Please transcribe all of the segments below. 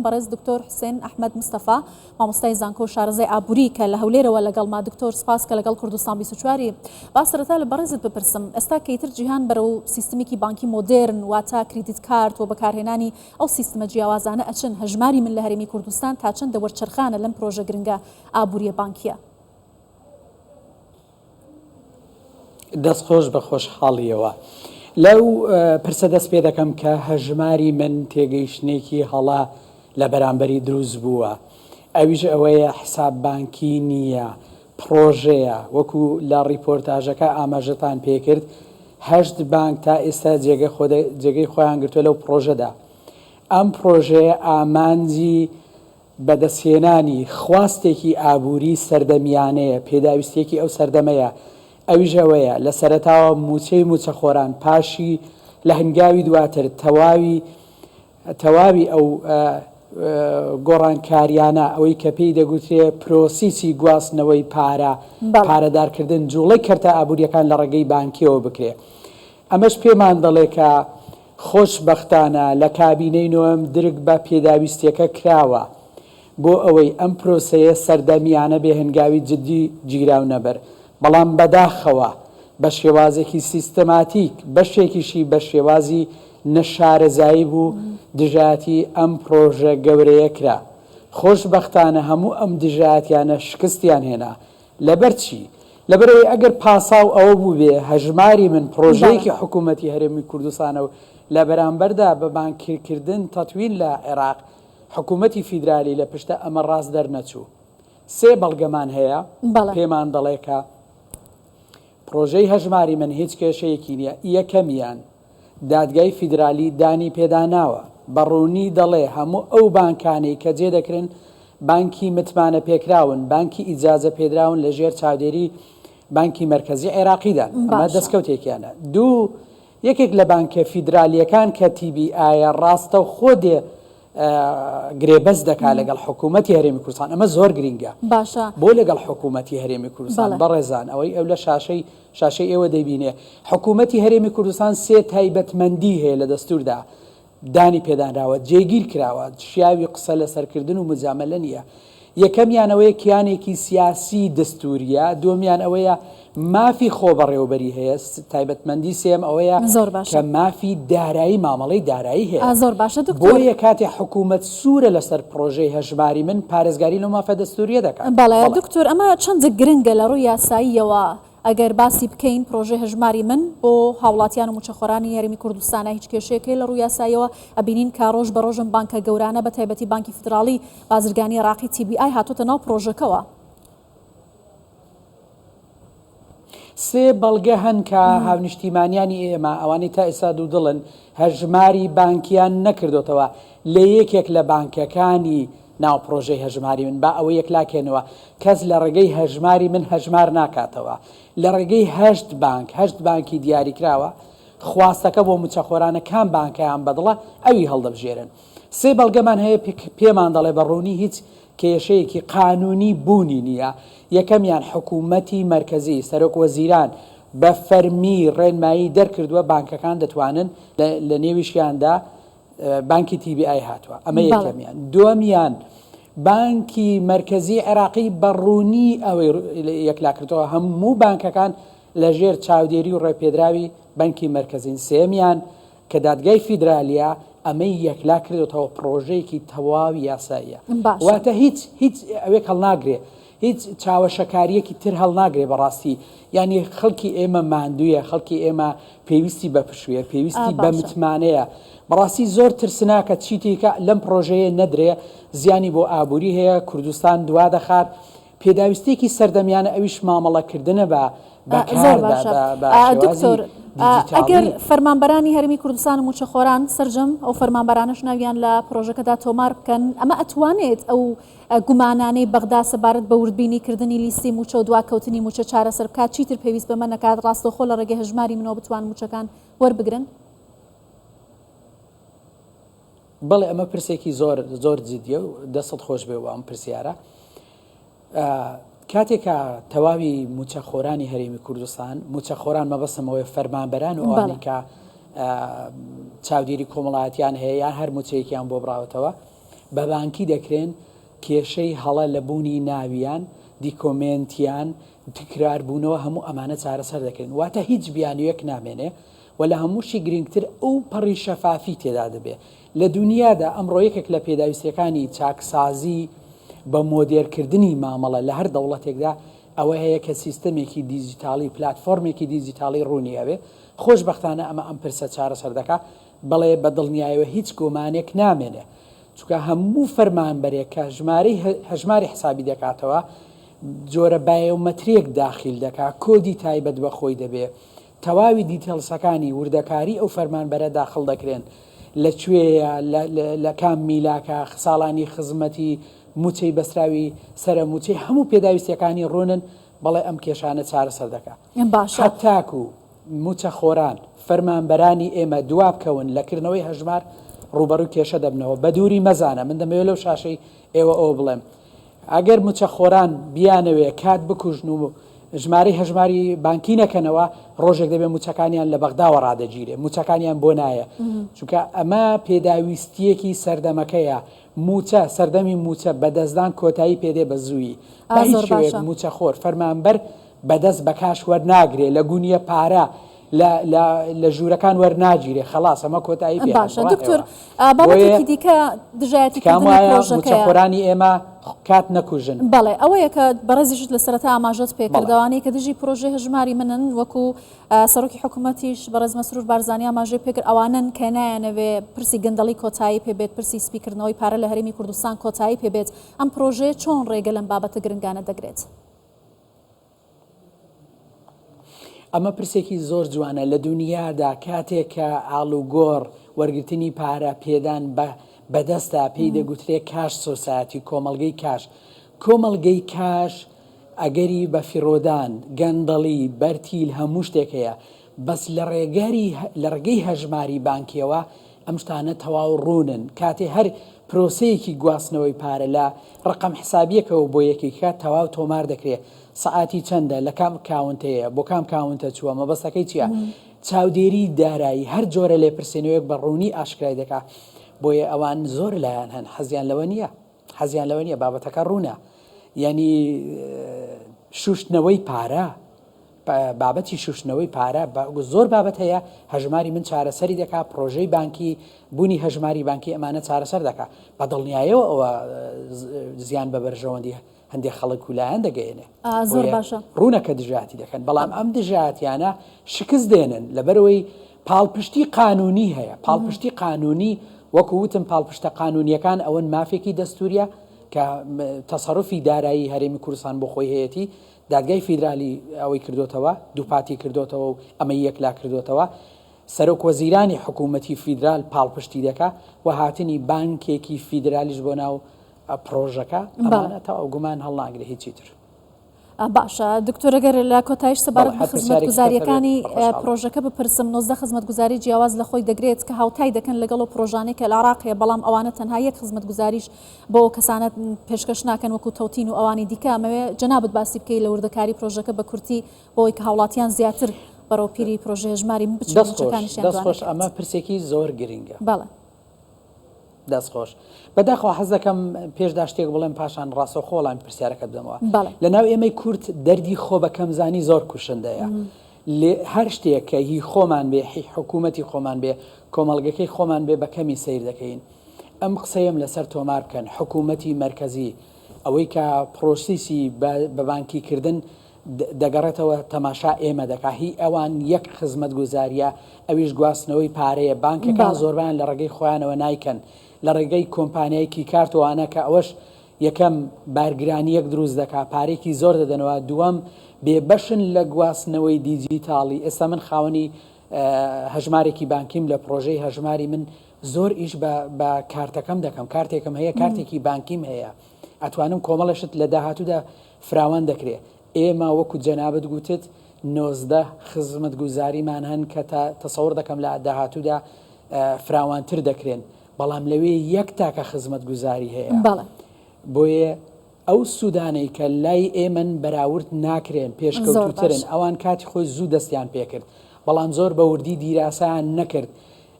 بەڕێز دکتۆر حوسێن ئەحمەد مستەفا مامۆستای زانکۆ و شارەزای ئابووری کە لە هەولێرەوە لەگەڵما. دکتۆر سپاس کە لەگەڵ کوردستان 24 ی. با سەرەتا لە بەڕێزت بپرسم ئێستا کە ئیتر جیهان بەرەو سیستمێکی بانکی مۆدێرن واتە credit card و بەکارهێنانی ئەو سیستمە جیاوازانە ئەچن، هەژماری من لە هەرێمی کوردستان تا چەندە وەرچەرخانە لەم پرۆژە گرنگە ئابووریە بانکیە؟ دەست خۆش بە خۆشحاڵیەوە لەو پرسە دەست پێ دەکەم کە هەژماری من تێگەیشتنێکی هەڵە لە بەرامبەری دروست بووە ئەویش ئەوەیە حساب بانکی نییە پڕۆژەیە وەکو لە ڕیپۆرتاژەکە ئاماژەتان پێکرد هەشت بانک تا ئێستا جێگە جێگەی خۆیان گرتووە لەو پڕۆژەدا ئەم پڕۆژەیە ئامانجی بەدەستهێنانی خواستێکی ئابووری سەردەمیانەیە، پێداویستییەکی ئەو سەردەمەیە، ئەویش ئەوەیە لە سەرەتاوە مووچەی مووچەخۆران، پاشی لە هەنگاوی دواتر تەواوی تەواوی ئەو گۆڕانکارییانە، ئەوەی کە پێی دەگوترێ پرۆسیسی گواستنەوەی پارە، پارەدارکردن، جووڵەی کەرتە ئابوورییەکان لە ڕێگەی بانکییەوە بکرێ. ئەمەش پێمان دەڵێ کە خۆشبەختانە لە کابینەی نۆیەم درک بە پێداویستیەکە کراوە بۆ ئەوەی ئەم پرۆسەیە سەردەمیانە بێ هەنگاوی جدی گیراونەبەر، بەڵام بەداخەوە بە شێوازێکی سیستەماتیک بەشێکیشی بە شێوازی نەشارەزایی بوو دژایەتی ئەم پرۆژە گەورەیە کرا. خۆشبەختانە هەموو ئەم دژایەتیانە شکستیان هێنا لەبەر چی؟ لەبەرئەوەی ئەگەر پاساو ئەوە بووبێ هەژماری من پڕۆژەیەکی حکوومەتی هەرێمی کوردستانە و لە بەرامبەردا بە بانککردن تەتوین لە عێراق حکوومەتی فیدرالی لە پشتە ئەمە ڕاست دەرنەچوو. سێ بەڵگەمان هەیە پێمان دەڵێ کە پڕۆژەی هەژماری من هیچ کێشەیەکی نییە، یەکەمیان، دادگای فیدرالی دانی پێدا ناوە، بە ڕوونی دەڵێ هەموو ئەو بانکانەی کە جێ دەکرن بانکی متمانە پێکراون، بانکی ئیجازە پێدراون لە ژێر چاودێری بانکی مەرکەزی عێراقیدان، ئەمە دەستکەوتێکیانە. دوو، یەکێک لە بانکە فیدرالییەکان کە تی بی ئایە ڕاستەوخۆ دێ گرێبەست دەکات لەگەڵ حکوومەتی هەرێمی کوردستان، ئەمە زۆر گرینگە. باشە. بۆ لەگەڵ حکوومەتی هەرێمی کوردستان؟ بەڕێزان ئەوەی ئەو لە شاشەی شاشەی ئێوە دەیبینێ، حکوومەتی هەرێمی کوردستان سێ تایبەتمەندی هەیە لە دەستووردا دانی پێدانراوە، جێگیر کراوە، شیاوی قسە لەسەرکردن و مجامەلە نییە. یەکەمیان ئەوەیە کیانێکی سیاسی دەستوورییە، دووەمیان ئەوەیە مافی خۆبەڕێوەبەری هەیە، تایبەتمەندی سێیەم ئەوەیە زۆر باشە. کە مافی دارایی مامەڵەی دارایی هەیە. زۆر باشە دکتۆر. بۆیە کاتێ حکوومەت سوورە لەسەر پڕۆژەی هەژماری من، پارێزگاری لەو مافە دەستوورییە دەکات. بەڵێ دکتۆر ئەمە چەند گرنگە لە ڕووی یاساییەوە ئەگەر باسی بکەین پرۆژەی هەژماری من بۆ هاوڵاتیان و موچەخۆرانی هەرێمی کوردستانە هیچ کێشەیەک هەیە لە ڕووی یاساییەوە ئەبینین کە ڕۆژ بە ڕۆژ ئەم بانکە گەورانە بە تایبەتی بانکی فیدراڵی بازرگانی عێراقی TBI هاتۆتە ناو پرۆژەکەوە. سێ بەڵگە هەن کە هاونیشتیمانیانی ئێمە ئەوانەی تا ئێستا دوودڵن هەژماری بانکیان نەکردۆتەوە لە یەکێک لە بانکەکانی ناو پڕۆژەی هەژماری من با ئەوە یەکلاکەینەوە کەس لە ڕێگەی هەژماری من هەژمار ناکاتەوە لە ڕێگەی هەشت بانک هەشت بانکی دیاریکراوە خواستەکە بۆ موچەخۆرانە کام بانکەیان بەدڵە ئەوی هەڵدەبژێرن سێ بەڵگەمان هەیە پێمان دەڵێ بە ڕوونی هیچ کێشەیەکی قانونی بوونی نییە یەکەمیان حکوومەتی مەرکەزی سەرۆک وەزیران بە فەرمی ڕێنمایی دەرکردووە بانکەکان دەتوانن لە نێویشیاندا بانکی تی بی ئای هاتووە ئەمە یەکەمیان دووەمیان بانکی مەرکەزی عێراقی بە ڕوونی ئەوەی یەکلاکردەوە هەموو بانکەکان لە ژێر چاودێری و ڕێپێدراوی بانکی مەرکەزین سێمیان کە دادگای فیدرالیە ئەمەی یەکلا کردوتەوە پڕۆژەیەکی تەواو یاساییە واتە هیچ هیچ ئەوێک هەڵناگرێ هیچ چاوەشەکارییەکی تر هەڵناگرێ بەڕاستی یانی خەڵکی ئێمە ماندوویە خەڵکی ئێمە پێویستی بە پشوویە پێویستی بە متمانەیە بەڕاستی زۆر ترسناکە چیتیکە لەم پڕۆژەیە نەدرێ زیانی بۆ ئابووری هەیە کوردستان دوا دەخات پێداویستیەکی سەردەمیانە ئەویش مامەڵەکردنە بە زۆر باشە دکتۆر ئەگەر فەرمانبەرانی هەرمی کوردستان و موچەخۆران سەرجەم ئەو فەرمانبەرانەش ناویان لە پرۆژەکەدا تۆمار بکەن ئەمە ئەتوانێت ئەو گومانانەی بەغدا سەبارەت بە وردبینی کردنی لیستی مووچە و دواکەوتنی مووچە چارەسەر بکات، چیتر پێویست بەمە نەکات ڕاستەوخۆ لە ڕێگەی هەژماری منەوە بتوان مووچەکان وەربگرن؟ بەڵێ ئەمە پرسێکی زۆر زۆر جدیە و دەستت خۆش بێ بۆ ئەم پرسیارە. کاتێک کە تەواوی مووچەخۆرانی هەرێمی کوردستان، مووچەخۆران مەبەستم ئەوەیە فەرمانبەران و ئەوانەی کە چاودێری کۆمەڵایەتیان هەیە یان هەر مووچەیەکیان بۆ بڕاوەتەوە، بە بانکی دەکرێن، کێشەی هەڵە لە بوونی ناویان، دیکۆمێنتیان، تکراربوونەوە هەموو ئەمانە چارەسەر دەکرێن. واتە هیچ بیانوویەک نامێنێ و لە هەمووشی گرنگتر ئەو پەڕی شەفافی تێدا دەبێ. لە دونیادا ئەمڕۆ یەکێک لە پێداویستیەکانی چاکسازی بە مۆدێرکردنی مامەڵە لە هەر دەوڵەتێکدا ئەوە هەیە کە سیستەمێکی دیجیتاڵی، پلاتفۆرمێکی دیجیتاڵی ڕوونی هەبێ. خۆشبەختانە ئەمە ئەم پرسە چارەسەر دەکا. بەڵێ بە دڵنیایەوە هیچ گۆمانێک نامێنێ. چونکە هەموو فەرمانبەرێک کە ژمارەی هەژماری حسابی دەکاتەوە جۆرە بایۆمەتریەک داخیل دەکا، کۆدی تایبەت بە خۆی دەبێ، تەواوی details ەکانی وردەکاری ئەو فەرمانبەرە داخڵ دەکرێن، لە کوێیە، لە کام میلاکە، ساڵانی خزمەتی، موچەی بەستراوی سەرە موچەی هەموو پێداویستیەکانی ڕوونن، بەڵێ ئەم کێشانە چارەسەر دەکا. باشە. هەتاکو موچەخۆران، فەرمانبەرانی ئێمە دوابکەون لە کردنەوەی هەژمار ڕووبەڕووی کێشە دەبنەوە، بەدووری مەزانە، من دەمەوێت لەو شاشەی ئێوە ئەوە بڵێم، ئەگەر موچەخۆران بیانەوێ کات بکوژن و ژمارەی هەژماری بانکی نەکەنەوە، ڕۆژێک دەبێ موچەکانیان لە بەغداوە ڕادەگیرێ، موچەکانیان بۆ نایە، چونکە ئەمە پێداویستییەکی سەردەمەکەیە، موچە، سەردەمی موچە بەدەستدان کۆتایی پێدێ بە زوویی، بە هیچ شێوەیەک موچەخۆر، فەرمانبەر بەدەست بە کاش وەرناگرێ لە گونیە پارە لە لە لە ژوورەکان وەرناگیرێ خەڵاس ئەمە کۆتایی پێ باشە دکتۆر بابەتێکی دیکە دژایەتی تکام وایە موچەخۆرانی ئێمە کات نەکوژن. بەڵێ ئەوەیە کە بەڕێزیشت لە سەرەتا ئاماژەت پێ کرد ئەوانەی کە دژی پرۆژەی هەژماری منن وەکو سەرۆکی حکوومەتیش بەڕێز مەسرور بارزانی ئاماژەی پێ کرد ئەوانەن کە نایانەوێ پرسی گەندەڵی کۆتایی پێ بێت پرسی سپیکردنەوەی پارە لە هەرێمی کوردستان کۆتایی پێ بێت ئەم پرۆژەیە چۆن ڕێگە لەم بابەتە گرنگانە دەگرێت؟ ئەمە پرسێکی زۆر جوانە لە دونیادا کاتێک کە ئاڵوگۆڕ وەرگرتنی پارە پێدان بە بەدەستە پێی دەگوترێ cash society کۆمەڵگەی کاش کۆمەڵگەی کاش ئەگەری بە فیڕۆدان گەندەڵی بەرتیل هەموو شتێک هەیە بەس لە ڕێگەری لە ڕێگەی هەژماری بانکیەوە ئەم شتانە تەواو ڕوونن کاتێ هەر پرۆسەیەکی گواستنەوەی پارە لە ڕەقەم حسابیەکەوە بۆ یەکێکە تەواو تۆمار دەکرێ سەعاتی چەندە لە کام کاونتەیە بۆ کام کاونتە چووە مەبەستەکەی چیە چاودێری دارایی هەر جۆرە لێپرسینەوەیەک بە ڕوونی ئاشکرای دەکا بۆیە ئەوان زۆر لایەن هەن حەزیان لەوە نییە حەزیان لەوە نییە بابەتەکە ڕوونە یعنی شوشتنەوەی پارە بابەتی شوشتنەوەی پارە زۆر بابەت هەیە هەژماری من چارەسەری دەکا پرۆژەی بانکی بوونی هەژماری بانکی ئەمانە چارەسەر دەکا بە دڵنیایەوە ئەوە زیان بە بەرژەوەندی هەندێک خەڵک و لایەن دەگەیەنێ زۆر باشە ڕوونە کە دژایەتی دەکەن بەڵام ئەم دژایەتیانە شکست دێنن لەبەرەوەی پاڵپشتی قانونی هەیە پاڵپشتی قانونی وەکو وتم پاڵپشتە قانونیەکان ئەوەن مافێکی دەستوریە کە تەسەروفی دارایی هەرێمی کوردستان بۆ خۆی هەیەتی دادگای فیدرالی ئەوەی کردۆتەوە، دووپاتی کردۆتەوە و ئەمەی یەکلا کردۆتەوە. سەرۆک وەزیرانی حکوومەتی فیدرال پاڵپشتی دەکا و هاتنی بانکێکی فیدرالیش بۆ ناو پڕۆژەکە، ئەمانە تەواو گومان هەڵناگرێ هیچی تر. باشە دکتۆر ئەگەر لە کۆتایش سەبارەت بە خزمەتگوزارییەکانی پڕۆژەکە بپرسم، 19 خزمەتگوزاری جیاواز لە خۆی دەگرێت کە هاوتای دەکەن لەگەڵ ئەو پڕۆژانەی کە لە عێراق هەیە، بەڵام ئەوانە تەنها یەک خزمەتگوزاریش بۆ ئەو کەسانە پێشکەش ناکەن وەکو تەوتین و ئەوانی دیکە، ئەمەوێ جەنابت باسی بکەی لە وردەکاری پرۆژەکە بە کورتی بۆ ئەوەی کە هاوڵاتیان زیاتر بەرەو پیری پرۆژەی هەژماری من بچن و دەست خۆش موچەکانیشیان دەست خۆش دوانەکەوێت. ئەمە پرسێکی زۆر گرنگە. بەڵێ. دەست خۆش. بەداخەوە حەز دەکەم پێشدا شتێک بڵێم پاشان ڕاستەوخۆ وەڵامی پرسیارەکەت بدەمەوە. بەڵێ. لەناو ئێمەی کورد دەردی خۆ بە کەمزانی زۆر کوشندەیە. لێ هەر شتێک کە هی خۆمان بێ، هی حکوومەتی خۆمان بێ، کۆمەڵگەکەی خۆمان بێ بە کەمی سەیر دەکەین. ئەم قسەیەم لەسەر تۆمار بکەن، حکوومەتی مەرکەزی ئەوەی کە پرۆسیسی بە بانکی کردن دەگەڕێتەوە تەماشا ئێمە دەکا، هی ئەوان یەک خزمەتگوزارییە ئەویش گواستنەوەی پارەیە، بانکەکان زۆربەیان لە ڕێگەی خۆیانەوە نایکەن، لە ڕێگەی کۆمپانیای کیکارت و ئەوانە کە ئەوەش یەکەم بارگرانییەک دروست دەکا، پارەیەکی زۆر دەدەنەوە، دووەم بێبەشن لە گواستنەوەی دیجیتاڵی، ئێستا من خاوەنی هەژمارێکی بانکیم لە پڕۆژەی هەژماری من زۆر ئیش بە بە کارتەکەم دەکەم کارتێکم هەیە کارتێکی بانکیم هەیە ئەتوانم کۆمەڵە شت لە داهاتوودا فراوان دەکرێ ئێمە وەکو جەنابت گوتت 19 خزمەتگوزاریمان هەن کە تا تەسەور دەکەم لە داهاتوودا فراوانتر دەکرێن بەڵام لەوێ یەک تاکە خزمەتگوزاری هەیە بەڵێ بۆیە ئەو سوودانەی کە لای ئێمەن بەراورد ناکرێن، پێشکەوتووترن، ئەوان کاتی خۆی زوو دەستیان پێکرد، بەڵام زۆر بە وردی دیراسەیان نەکرد،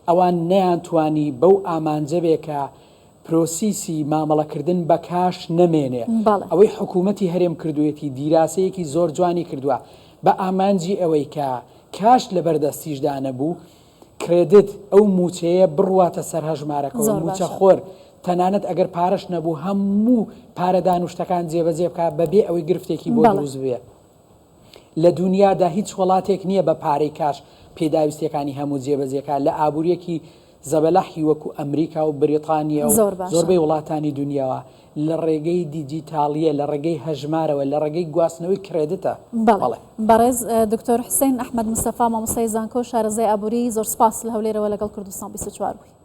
ئەوان نەیانتوانی بەو ئامانجە بێ کە. پرۆسیسی مامەڵەکردن بە کاش نەمێنێ. ئەوەی حکوومەتی هەرێم کردوویەتی دیراسەیەکی زۆر جوانی کردووە بە ئامانجی ئەوەی کە کاش لەبەر دەستیشدا نەبوو، credit، ئەو مووچەیە بڕواتە سەر هەژمارەکەوە، مووچەخۆر تەنانەت ئەگەر پارەش نەبوو هەموو پارەدان و شتەکان جێبەجێ بکات بەبێ ئەوەی گرفتێکی بۆ دروست ببێ. لە دونیادا هیچ وڵاتێک نییە بە پارەی کاش پێداویستیەکانی هەموو جێبەجێ کا، لە ئابووریەکی زەبەلاحی وەکو ئەمریکا و بریتانیا و زۆربەی وڵاتانی دونیاوە لە ڕێگەی دیجیتاڵیە، لە ڕێگەی هەژمارەوە، لە ڕێگەی گواستنەوەی credit ە. بەڵێ. بەڕێز دکتۆر حوسێن ئەحمەد مستەفا مامۆستای زانکۆ شارەزای ئابووری زۆر سوپاس لە هەولێرەوە لەگەڵ کوردستان 24 بووی.